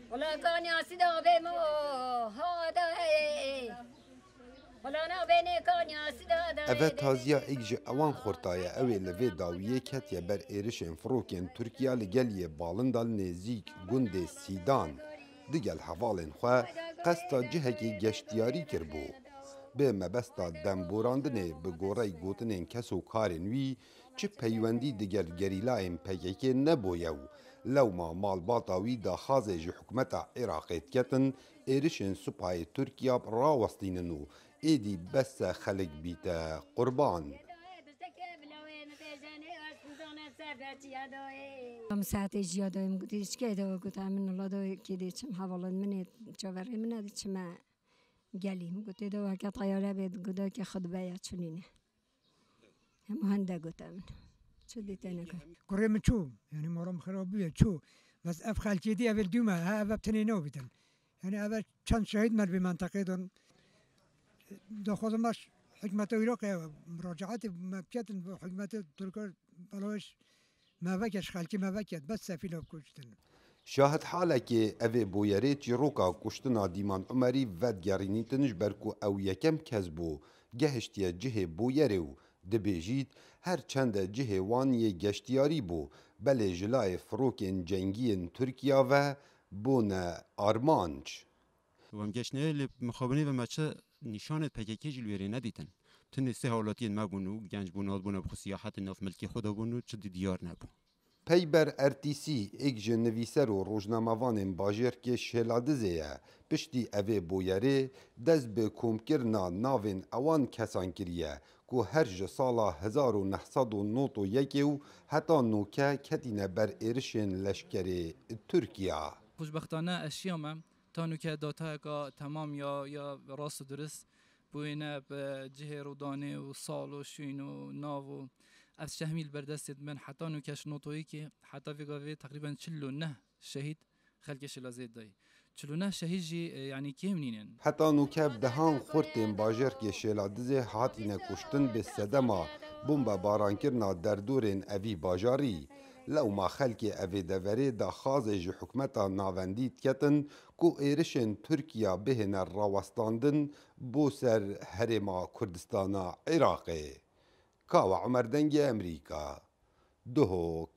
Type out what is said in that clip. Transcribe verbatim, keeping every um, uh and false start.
Wala kanya sida be mo, ha da hey. Wala na bene kanya sida da. Eve taziya êk ji ewan xurta ye, ew ê li vê dawiyê ketiye ber êrişên firokên Tirkiya li geliyê Balinda li nêzîk gundê Sîdan. Digel hevalên xwe qesta cihekê geştiyarî kiribû. Bi mebesta demborandinê, bi gorey gotinên kes û karên wî, çi peywendî digel gerîlayên P K K nebûye û lewma malbata wî daxwazê ji hikûmeta Iraqê diketin, êrişên supayê Tirkiya rawestînin û êdî bes e xelk bîte qurban. Em saetê jiya dayê min gotî, çi kê de got, em min la dayê kê dê çim, hevalên min ê, çaverê min e, diçime gelî. Min gotê de weke teyare bê, goda ke xutbe ya çunîne. Hema hende gote min. Çi dî têne kar. Kurê min çû, yani moram xirab bûye, çû. Bes ev xelkê dî ev ê dûme, ha ev tinê newbîtin. Yani ev çend şehîd me vê menteqê don. Daxwazim baş hikmeta Iraqê muracaatê me biketin, hikmeta Tirka belaş me veke, ji xelkê me veke, bes sefîla kuştin. Şahidhalekê evê bûyerê çîroka kuştina Dîman Umerî vedigerînîtin, ji ber ku ew yekem kes bû, gehiştiye cihê bûyerê û dibêjît, her çende cihê wan yê geştiyarî bû, belê ji layê firokên cengî yên Tirkiya ve bûne armanc. Wem geştneyê lê mixabinê ve me çi nîşanê P K K jî li wêrê nedîtin. Tunê sê hawlatiyên me bûn û genc bûn, hatbûne bi xwe siyahetê nav milkê xwe de bûn û çi dî diyar nebû. Peyber Ertîsî, êk ji nivîser û rojnamevanên bajêrkê Şêladizê ye. Piştî evê bûyerê dest bi komkirina navên ewan kesan kiriye ku her ji sala hezar û neh sed û nod û yekê û heta nûke ketîne ber êrişên leşkerê Tirkiya. Xweşbextane ez şiyame, ta nûke datayeka temam ya, ya rast û dirist bûyîne bi cihê rûdanê û sal û şûn û nav û ev şehmî li ber destê diben. Heta nûke ji nod û yekê heta vê gavê teqrîben çil û neh şehîd xelkê Şêlazê dayî. Çil û neh şehîd jî, e, yanî kêm nînin. Heta nûke bi dehan xurtên bajarkê Şêladizê hatine kuştin bi sedema bombebarankirina derdorên evî bajarî. Lewma xelkê evê deverê daxwazê ji hikûmeta navendî diketin ku êrişên Tirkiya bihêne rawestandin bo ser Herêma Kurdistana Iraqê. Kawa Umer, Dengê Emerîka, Duhok.